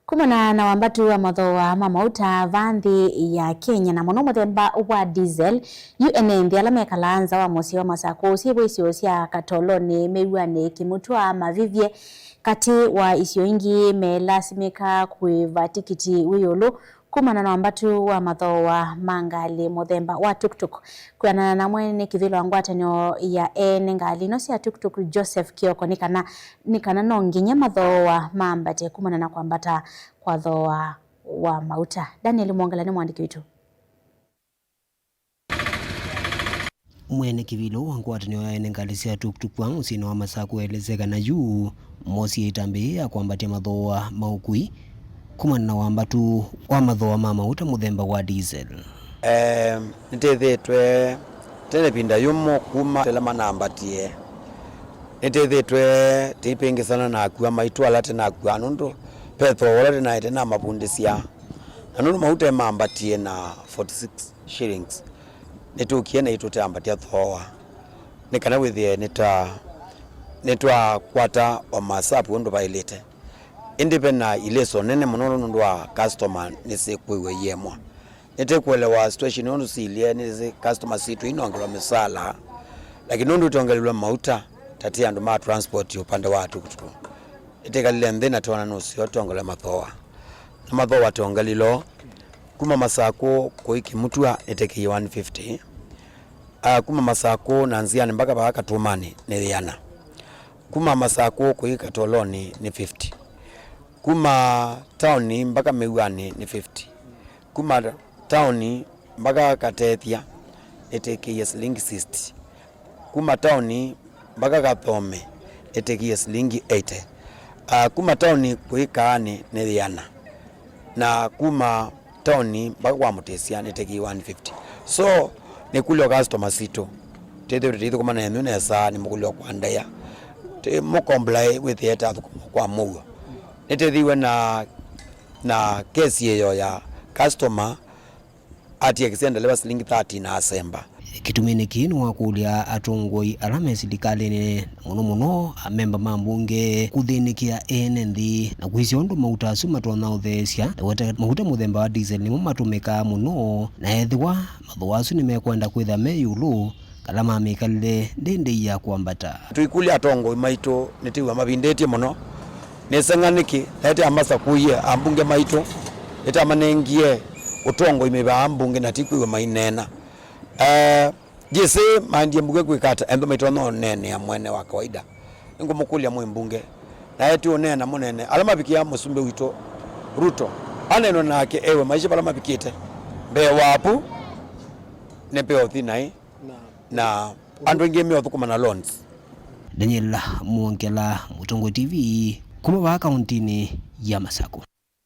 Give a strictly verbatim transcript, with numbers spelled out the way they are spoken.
Kumana na wambatu wa mathooa ma mauta va nthĩ ya Kenya, na mũno mũthemba wa diesel, yu ene nthĩ ala mekalaa nza wa mũsyĩ wa Masakũ syĩvo isio sya Katoloni, Mĩw'anĩ, Kĩmutwa, Mavivye, katĩ wa isio ingĩ, melasimĩka kũĩva tikiti wĩ ĩũlũ kumana na wambatu wa mathooa ma ngalĩ mũthemba wa tuktuk. Kwĩanana na mwene kĩvĩla wa ngwatanĩo ya ene ngalĩ ino sya tuktuk, Joseph Kioko, nĩ kana, nĩ kana no nginya mathooa mambate kumana na kwambata kwa thooa wa mauta. Daniel Mwongela nĩ mwandĩki witũ. Mwene kĩvĩla wa ngwatanĩo ya ene ngalĩ sya tuktuk va mũsyĩnĩ wa Masakũ aelesya kana yu mosie ĩtambya yĩĩ ya kwambatya mathooa ma ũkui kumana na wambatu wa mathooa ma mauta mũthemba wa diesel. Em, nĩtĩthĩtwe tene ĩvinda yũmũ kuma ĩla manambatie. Nĩtĩthĩtwe tĩipĩngĩsana na akua maitũ ala tĩnakua nũndũ ve thooa ũla tĩnaete namavundĩsya. Na nũndũ mauta mambatie na forty six shillings, nĩtũkie na itũteambatya thooa, nĩ kana wĩthĩe nĩtwa, nĩtwakwata o masapu ũndũ vaĩlĩte. Ĩndĩ ve na ilĩso nene mũno nũndũ wa customer nĩsyĩkwĩw'a iemwa. Nĩtĩkũelewa situation ũndũ siilye, nĩsĩ customer sitũ inongelwa mĩsala, lakini nũndũ itongelelwe mauta, ta ti andũ ma transport upande wa tukutuku. Nĩtĩkalile nthĩ na twona nũseo tongele mathooa. Na mathooa tongelilo, kuma Masakũ kũi Kĩmutwa nĩtekie one fifty. Ah, kuma Masakũ na nziani mpaka vaa Katũmanĩ nĩ ĩana. Kuma Masakũ kũi Katoloni nĩ fifty. Kuma taoni mpaka Mĩw'anĩ nĩ fifty. Kuma taoni mpaka Katethya nĩtĩkĩie silingi sixty. Kuma taoni mpaka Kathome nĩtĩkĩie silingi eighty. Ah, kuma taoni kũi Kaanĩ nĩ ĩana. Na kuma taoni mpaka kwa Mũtĩsya nĩtĩkĩie one fifty. So, nĩkũlya o customer sitũ, tĩthĩwe tũithukumana nenyu nesa, nĩmũkũlya o kwa ndaĩa. Tĩ mũkomblaĩ wĩthĩe tathũkũma kwa mũuo. Nĩtĩthĩwe na, na kesi ĩyo ya customer atie kĩsĩa ndeleva silingi thirty na asemba. Kĩtumi nĩ kĩĩ nĩwakũlya atongoi ala me silikalĩnĩ, na mũno mũno amemba ma mbunge, kũthĩnĩkĩa ene nthĩ na kwĩsĩ ũndũ mauta asu matonya ũtheesya. Ndaweta mauta mũthemba wa diesel nĩmo matũmĩkaa mũno, na ethĩwa mathooa asu nĩmekwenda kwĩtha me ĩũlũ, kana ma mĩkalĩle ndĩndĩi ya kwambata. Tũikũlya atongoi maitũ, nĩtĩw'a mavindĩtye mũno. Nĩseng'a nĩkĩ naete amasakũie ambunge maitũ, nĩtamanengie ũtongoi mĩvaa mbunge na tikwĩw'a maineena. Eh, ndyĩsĩ maendie mbunge kwĩka ata, ethĩwa maitonya ũneenea mwene wa kawaida. Nĩngũmũkũlya mwĩ mbunge, naye ti ũneena mũnene. Ala mavikĩa mũsumbĩ witũ Ruto, aneenwe nake ewe maisha vala mavikĩte. Mbee wavu nĩ mbee ũthi naĩ. Na andũ aingĩ meũthũkũma na loans. Daniel Mwongela, Mũtongoi T V, kuma vaa kauntinĩ ya Masakũ.